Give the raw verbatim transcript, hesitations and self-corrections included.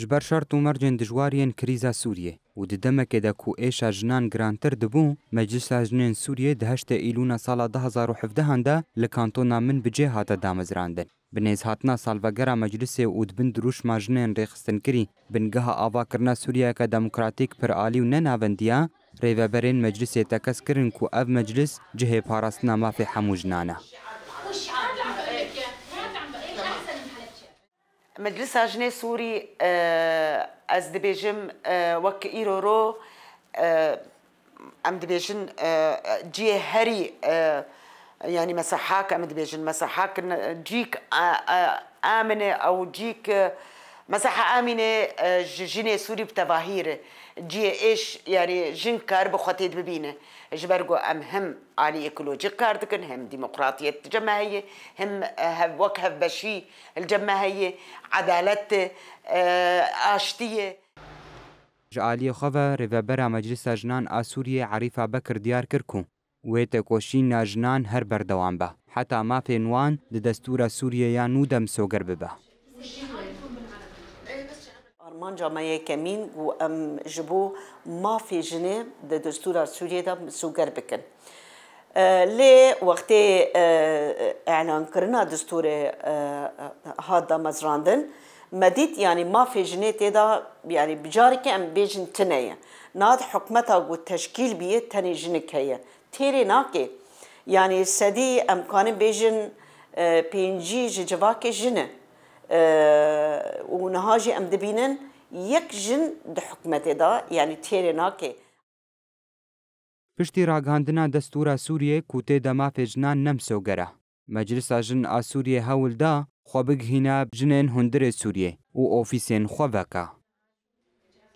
Ji ber şert û mercên dijwar yên krîza Sûriyê û di demekê de ku êşa jinan girantir dibû, Meclisa Jinên Sûriyê di heştê Îlûna sala du hezar û hevdehan de li kantona Minbicê hate damezrandin. Bi nêzhatina salvegera Meclisê û di bin dirûşma jinên rêxistinkirî, bingeha avakirina Sûriyeyeke demokratîk, piralî û ne navendiya, rêveberên Meclisê tekez kirin ku ev meclis cihê parastina mafê hemû jinan e. Meclisa Jinê Sûrî, e, ez dibêjim, e, wek îro ro, e, em dibêjin, e, cihê herî, e, yanî mesehak em dibêjin, mesehak n-, cîk, e, e, amine ew cîk, e, meseha amîne, e, ji jinê Sûrî bi tevahî re cihê êş, yanî jin kar bi xwe tê dibîne. Ji ber ku em hem alî ekolojîk kar dikin, hem demokratiyet di cem me heye, hem, e, hev-, wek hevbeşî li cem me heye, edalet, e, aştî ye. Ji aliyê xwe ve Rêvebera Meclisa Jinan a Sûriyê Erîfa Bekir diyar kir ku wê têkoşîna jinan her berdewam be, heta mafên wan di destûra Sûriyê ya nû de misoger bibe. Armanca me yekemîn ku em ji bo mafê jinê di destûra Sûriyê de misoger bikin. E, lê wextê, e, îlankirina destûrê, e, hat damezrandin, me dît, yanî mafê jinê tê de, yanî bi carekê em bêjin tune ye. Niha di hikûmeta ku teşkîl bûye tenê jinik heye. Têrê nake. Yanî sedî em kanin bêjin, e, pêncî ji civakê jin e. E, û niha jî em dibînin yek jin di hikûmetê de, yanî têrê nake. Piştî ragihandina destûra Sûriyê ku tê de mafê jinan ne misoger e, Meclisa Jin a Sûriyê hewl da xwe bigihîne jinên hundirê Sûriyê û ofîsên xwe veke.